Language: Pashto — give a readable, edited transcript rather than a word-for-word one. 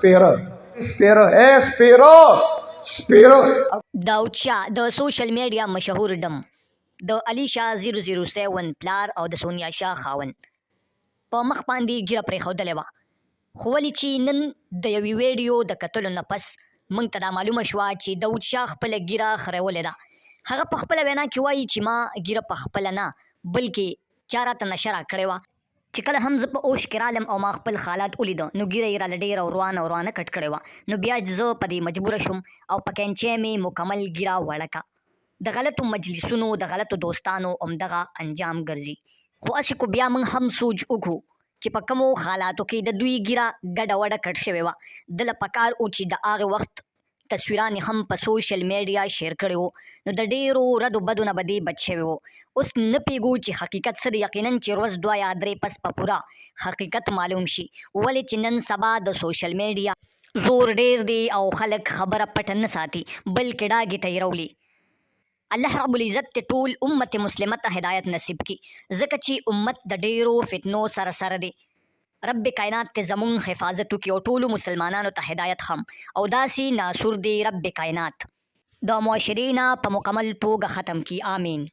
سپیره سپیره اے سپیره سپیره. داود شاه د سوشل میډیا مشهور ډم، د علي شاه 007 پلار او د سونیا شاه خاوند په مخ باندې ږیره پرېښودلې وه، خو ولې چې نن د یوې ویډیو د کتلو نه پس موږ ته دا معلومه شوه چې داود شاه خپله ږیره خریولې ده. هغه په خپله وینا کې وایي چې ما ږیره په خپله نه بلکې چا راته نشه راکړې وه، چې کله هم زه په اوش کې رالم او ما خپل خالات ولیده نو ږیره یې راله ډېره وروانه وروانه کټ کړې وه، نو بیا زه په دې مجبوره شوم او په کینچۍ مې مکمل ږیره وړه که. د غلطو مجلسونو د غلطو دوستانو همدغه انجام ګرځي. خو هسې کو بیا موږ هم سوچ وکړو چې په کومو خالاتو کې د دوی ږیره ګډه وډه کټ شوې وه، ده له پکار ؤ چې د هغه وخت تصویران یې هم په سوشل میډیا شیر کړي وو نو د ډیرو ردو بدو نه به دی بچ شوی وو. اوس نه پوهیږو چې حقیقت څه دی، یقینا چې روځ دوه یا درې پس په پوره حقیقت معلوم شي، ولې چې نن سبا د سوشل میډیا زور ډیر دی او خلک خبره پټه نه ساتي بلکې ډاګې ته یې رولي. الله رب العزت دې ټول امت مسلمه ته هدایت نصیب کړي ځکه چې امت د ډیرو فتنو سره سره دی. رب کائنات دې زمونږ حفاظت وکړي او ټولو مسلمانانو ته هدایت هم او داسې ناسور دې رب کائنات د معاشرې نه په مکمل توګه ختم کړي. آمین.